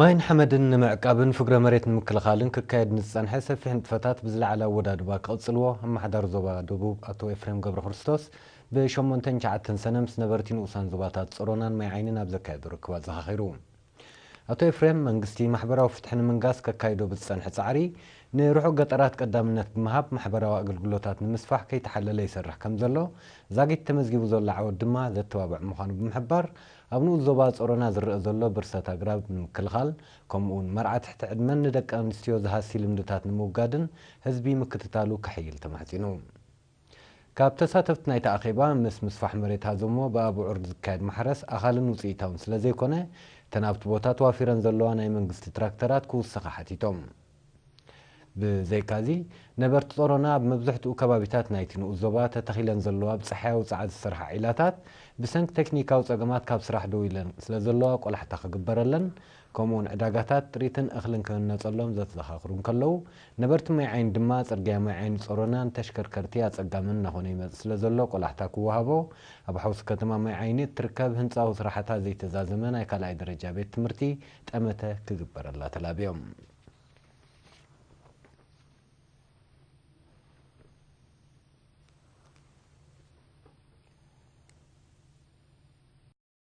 ማይን ሓመድን ንምዕቃብን ፍግረ መሬት ንምክልኻልን ክካየድ ንዝጸንሐ ሰፊሕ ንጥፈታት ብዝለዓለ ኣወዳድባ ክቕጽልዎ ኣመሓዳሪ ዞባ ደቡብ ኣቶ ኤፍሬም ገብረ ክርስቶስ ብሸሞንተን ትሽዓተን ሰነ ምስ ነበርቲ ንኡሳን ዞባታት ጾሮናን ማይ ዓይንን ኣብ ዘካየዶ ርክብ ኣዘኻኺሩ። ኣቶ ኤፍሬም መንግስቲ ማሕበራዊ ፍትሒ ንምንጋስ ከካይዶ ብዝጸንሐ ጻዕሪ ንርሑቕ ገጠራት ቀዳምነት ብምሃብ ማሕበራዊ ኣገልግሎታት ንምስፋሕ ከይተሓለለ ይሰርሕ ከም ዘሎ ዛጊት ተመዝጊቡ ዘሎ ዓወት ድማ ዘተባብዕ ምዃኑ ብምሕባር ኣብ ንኡስ ዞባ ጾሮና ዝረኣ ዘሎ ብርሰት ኣግራብ ንምክልኻል ከምኡውን መርዓ ትሕቲ ዕድመን ንደቂ ኣንስትዮ ዝሃሲ ልምድታት ንምውጋድን ህዝቢ ምክትታሉ ከሕይል ተማሕጺኑ። ካብ ተሳተፍቲ ናይቲ ኣኼባ ምስ ምስፋሕ መሬት ሃዘሞ ብኣቡዑር ዝካየድ ማሕረስ ኣኻልን ውፅኢታውን ስለ ዘይኮነ እተን ኣብቲ ቦታ ተዋፊረን ዘለዋ ናይ መንግስቲ ትራክተራት ክውሰኻ ሓቲቶም። ብዘይካዚ ነበርቲ ጾሮና ኣብ መብዝሕትኡ ከባቢታት ናይቲ ንኡስ ዞባ ተተኺለን ዘለዋ ብፀሓያዊ ፀዓት ዝሰርሓ ዒላታት ብሰንኪ ቴክኒካዊ ፀገማት ካብ ስራሕ ደው ኢለን ስለ ዘለዋ ቆላሕታ ክግበረለን ከምኡውን ዕዳጋታት ጥሪትን እኽልን ክህነጸሎም ዘተዘኻኽሩ እንከለዉ ነበርቲ ማይ ዓይኒ ድማ ጽርግያ ማይ ዓይኒ ጾሮናን ተሽከርከርቲ ኣጸጋምን እናኾነ ይመጽእ ስለ ዘሎ ቆላሕታ ክወሃቦ ኣብ ሓውሲ ከተማ ማይ ዓይኒ እትርከብ ህንጻዊ ስራሕታ ዘይተዛዘመ ናይ ካልኣይ ደረጃ ቤት ትምህርቲ ጠመተ ክግበረላ ተላብዮም።